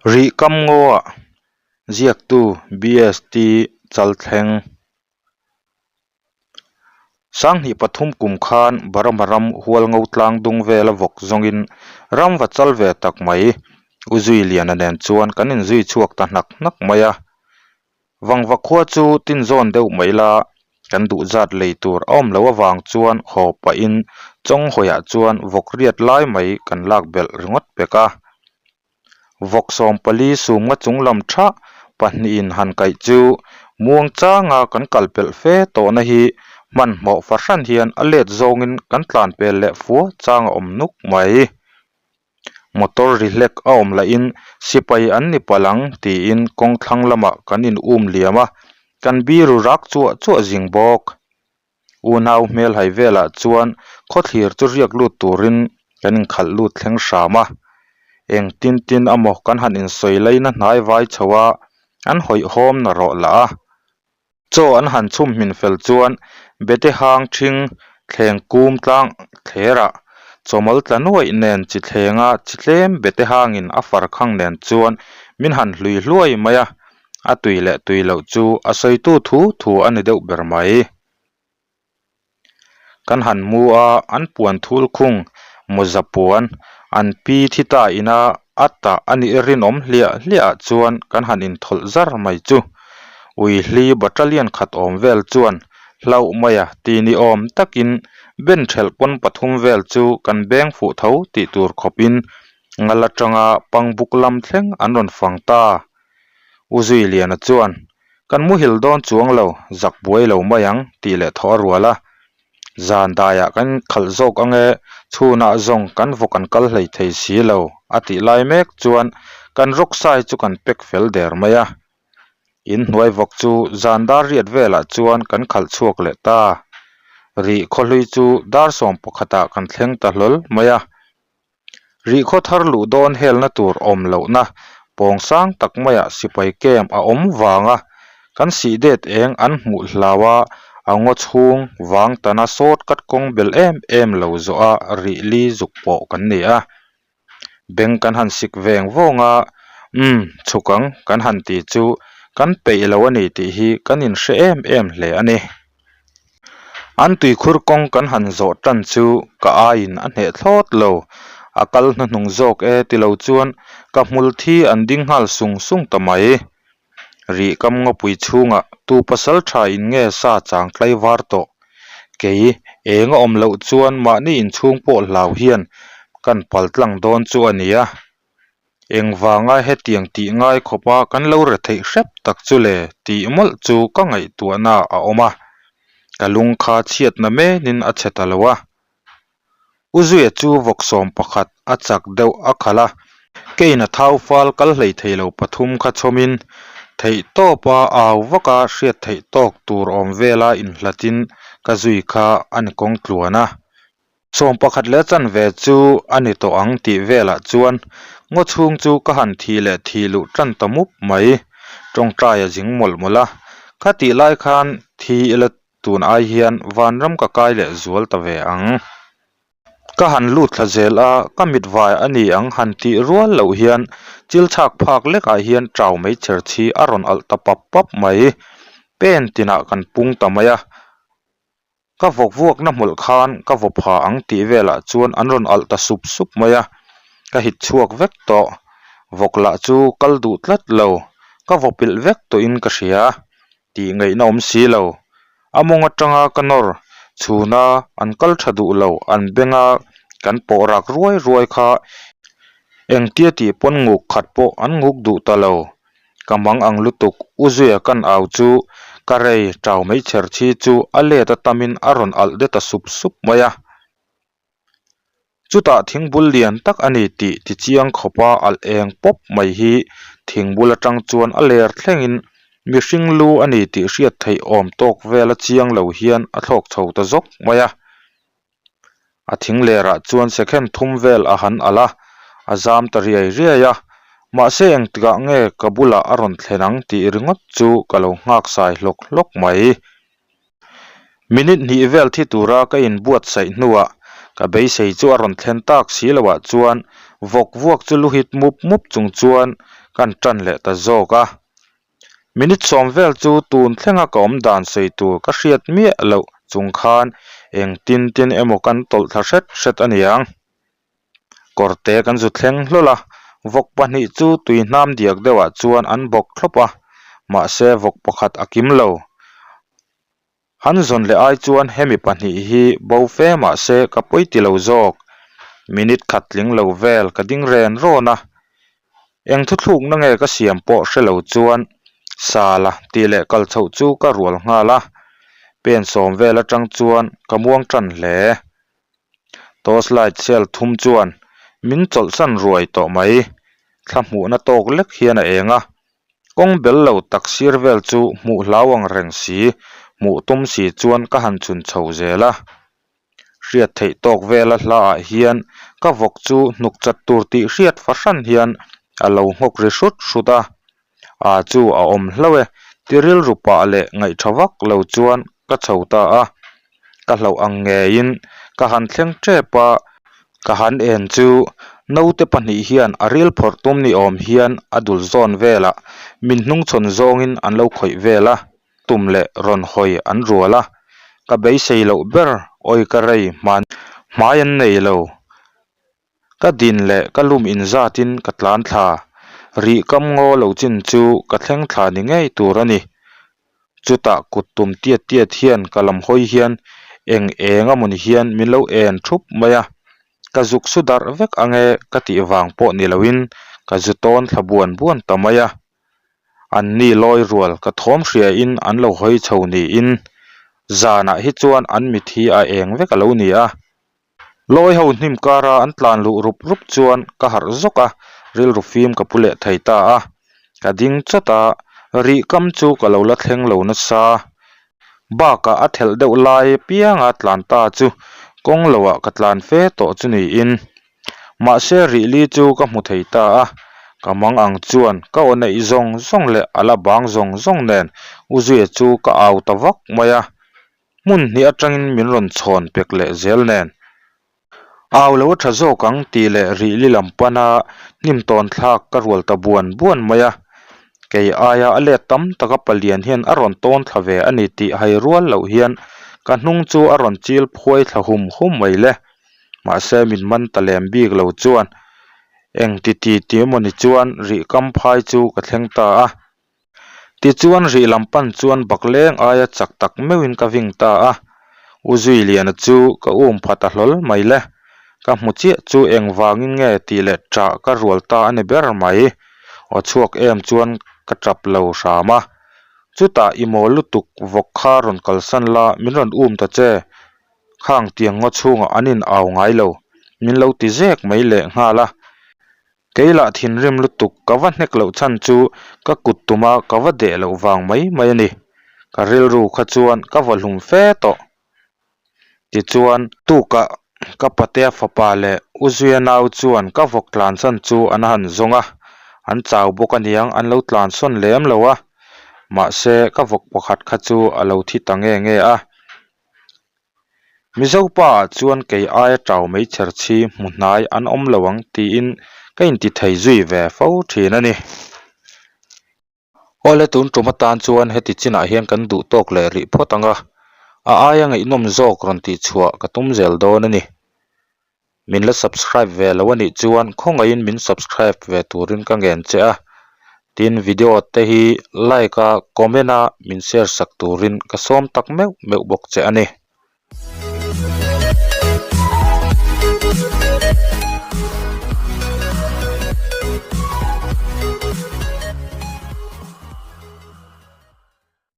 Rih kam ngaw-ah ziaktu BST Chalthleng Sanghnih pathum kum khan Burma ram Hualngo tlang dung vela vawk zawngin ram va chal ve tak mai U Zuiliana nen chuan kan inzui chhuak ta hnak hnak mai a. Vangva khua chu tinzawn deuh mai la, kan duh zat lei tur a awm loh avang chuan haw pahin Chawnghawiah chuan vawk riat lai mai kan lak belh ringawt pek a. Vawk sawmpali sumnga chung lam tha pahnihin han kaih chu muang changa kan kal pelh fe tawhna hi hmanhmawh fahran hian a let zawngin kan tlan pel leh fua chang a awm nuk mai. Motor ri hlek a awm lahin sipai an ni palh ang tiin kawng thlang lamah kan in um liam a, kan biru rak chuah chuah zing bawk. Unau hmel hai velah chuan khawthlir chu riak lut turin kan inkhalh lut thleng hram a, eng tin tin amaw kan han insawi laina hnai vai chho a, an hawihhawm na rawh lah a. Chaw an han chhum hmin fel chuan bete hang ṭhing thleng kum tlang thlerah chawmawl tla nuaih nen chi thlenga chi tlem bete hangin a far khang nen chuan min han hlui hluai mai a, a tui leh tui loh chu a sawitu thu thu a ni deuh ber mai. Kan han mu a, an puan thul khung mawza puan an pi thi ta ina a tah a nih rinawm hliah hliah ah chuan kan han inthawlh zar mai chu. Ui hli battalion khat awm vel chuan hlauh mai a ti ni awm takin ben thelh pawn pathum vel chu kan beng fuh tho tih tur khawpin ngal atanga pangbuk lam thleng an rawn fang ta. U Zuiliana chuan, Kan muhil dawn chuang lo, zak buai lo mai ang, tih leh thaw a rual a. Zan daiah kan khalh zawk ang e, chhunah zawng kan vawk an kal hlei thei si lo, a tih lai mek chuan kan rawk sai chu kan pack fel der mai a. In hnuai vawk chu zan dar riat velah chuan kan khalh chhuak leh ta. Rih khawhlui chu dar sawm pakhatah kan thleng ta hlawl mai a. Rihkhaw thar luh dawn helna tur awm lohna pawng sang tak maiah sipai camp a awm vanga kan sih det eng an hmuh hlau a, a ngaw chhung vang tana sawt kat kawng bel em em lo zawh a rih li zuk pawh kan ni a. Beng kan han sik veng vawng a, umm chhuk ang kan han ti chu kan peih lo a ni tih hi kan inhre em em hle a ni. An tuikhur kawng kan han zawh tan chu ka aiin a hneh thlawt lo. A kal hnuhnung zawk e ti lo chuan ka hmul thi an ding nghal sung sung ta mai. Rih kam ngawpui chhungah tu pasal tha in nge sa chang tlai var tawh. Kei eng a awm loh chuan mahni inchhung pawh hlau hian kan pal tlang dawn chu a nia. Engvanga hetiang tih ngai khawpa kan lo re theih hrep tak chu le tih mawlh chu ka ngaihtuahna a awm a, ka lung kha chhiatna menin a chhe ta lo a. U Zuia chu vawksawm pakhat a chak deuh a khalh a, kein a thau fal kal hlei thei lo pathum kha chhawmin theih tawpa au vaka hriat theih tawk tur awm vela inhlatin ka zui kha a ni kawng tluan a. Sawm pakhat leh chanve chu a ni tawh ang tih velah chuan ngaw chhung chu ka han thih leh thih luh tan ta mup mai. Tawngtai a zing mawlh mawlh a, kha tih lai khan thi ila tun ai hian vanram ka kai leh zual ta ve ang. Ka han lut thla zel a, ka mit vai a ni ang han tih rual loh hian chil chhak phak lekah hian chau mai chher chhi a rawn alh ta pap pap mai. Pen tinah kan pung ta mai a. Ka vawk vuakna hmawlh khan ka vaw pha ang tih velah chuan an rawn alh ta sup sup mai a, ka hit chhuak vek tawh. Vawk lah chu kal duh tlat lo, ka vaw pilh vek tawhin ka hria tih ngaihna awm si lo. A mawng atanga ka nawr chhuna an kal tha duh lo an benga kan pawh rak ruai ruai kha engtia tih pawn nguk khat pawh an nguk duh ta lo. Ka mang ang lutuk, U Zuia kan au chu ka rei tau mai chher chi chu a let a tamin a rawn alh det a sup sup mai a. Chutah thingbul lian tak a ni tih tichiang khawpa alh eng pawp mai hi thingbul atang chuan a ler thlengin mihring lu a ni tih hriat theih awm tawk vela chiang lo hian a thlawk chho ta zawk mai a. A thing lerah chuan second thum vel a han alh a, a zam ta riai riai a. Mahse engtikah nge ka bulah a rawn thlen ang tih ringawt chu ka lo nghak sai hlawk hlawk mai. Minute hnih vel thi tura ka inbuatsaih hnuah ka beisei chu a rawn thlen tak si loah chuan vawk vuak chu lu hit mup mup chung chuan. Kan tan leh ta zawk a. Minute sawm vel chu tun thlenga ka awm dan sawi tur ka hriat miah loh chung khan eng tin tin emaw kan tawlh thla hret hret a niang. Kawrte kan zu thleng hlawl a, vawk pahnih chu tui hnam diak deuhah chuan an bawk thlawp a, mahse vawk pakhat a kim lo. Han zawn leh ai chuan hemi pahnih hi bo fe mahse ka pawi ti lo zawk. Minute khat tling lo vel ka ding ren rawn a, eng thuthlukna nge ka siam pawh hre lo chuan Sala tih leh kal chhoh chu ka rual nghal a, pen sawm vel atang chuan ka muang tan hle. Torch light cell thum chuan min chawlhsan ruai tawh mai. Thla hmuhna tawk lek hian a eng a, kawng bel lo tak sir vel chu hmuh hlau ang reng si, hmuh tum si chuan ka han chhun chho zel a. Hriat theih tawk vela hla ah hian ka vawk chu hnuk chat tur tih hriat fahran hian a lo nghawk ri hrut hrut a. A chu a awm hlauh e, ti rilru pah leh ngaihtha vak lo chuan ka chho ta a, ka hlauh ang ngeiin ka han thleng tep a, ka han en chu naute pahnih hian a ril phawrh tum ni awm hian a dul zawn velah min hnungchhawn zawngin an lo khawih vel a, tum leh rawn hawi an rual a, ka beisei loh ber awi ka rei hman hmai an nei lo. Ka din leh ka lum inzatin ka tlan thla. Rih kam ngaw lo chin chu ka thleng thla ni ngei tur a ni. Chutah kut tum tiat tiat hian ka lam hawi hian eng eng a mawni hian min lo en thup mai a. Ka zuk su darh vek ange ka tih vang pawh ni loin ka zu tawn thla buan buan ta mai a. An ni lawi rual ka thawm hriain an lo hawi chho niin zanah hi chuan an mit hi a eng vek a lo ni a. Lawi ho hnim kara an tlan luh rup rup chuan ka harh zawk a, rilru fim ka pu leh thei ta a. Ka ding chawt a, rih kam chu ka lo la thleng lo nasa. Bakah a thelh deuh lai apianga tlan ta chu kawng loah ka tlan fe tawh chu niin. Mahse rih li chu ka hmu thei ta a, ka mang ang chuan ka aw neih zawng zawng leh a la bang zawng zawng nen U Zuia chu ka au ta vak mai a. Hmun hnih atangin min rawn chhawn pek leh zel nen. Au lo a tha zawk ang tih leh rih li lam pana hnim tawn thlak ka rual ta buan buan mai a. Kei aia a let tam taka palian hian a rawn tawn thla ve a ni tih hai rual loh hian ka hnung chu a rawn chil phuai thla hum hum mai le. Mahse min man ta lem bik lo chuan eng ti ti ti emawni chuan rih kam phai chu ka thleng ta a. Tichuan rih lam pan chuan bakleng aia chak tak meuhin ka ving ta a, U Zuiliana chu ka um pha ta hlawl mai le. Ka hmu chiah chu engvangin nge tih leh ṭah ka rual ta a ni ber mai. Aw chhuak em chuan ka ṭap lo hram a. Chutah i mawl lutuk vawk kha rawn kalsan la min rawn um ta che. Khang tiang ngaw chhungah an in au ngai lo, min lo ti zek mai leh nghal a. Kei lah thinrim lutuk ka va hnek loh chhan chu ka kut tuma ka va deh loh vang mai mai a ni. Ka rilru kha chuan ka va hlum fe tawh. Tichuan, tukah ka patea fapa leh U Zuia nau chuan ka vawk tlansan chu an han zawng a, an chau bawk aniang an lo tlansawn lem lo a, mahse ka vawk pakhat kha chu a lo thi ta nge nge a. Mizo pa ah chuan kei aia tau mai chher chhi hmu hnai an awm lo ang tiin ka inti thei zui ve fo thin a ni. Awle tun tum atan chuan heti chinah hian kan duh tawk leh rih phawt ang a, a aia ngaihnawm zawk rawn tih chhuah ka tum zel dawn a ni. Min la subscribe ve lo a nih chuan khawngaihin min subscribe ve turin ka ngen che a, tin video te hi like a comment a min share sak turin ka sawm tak meuh meuh bawk che a ni.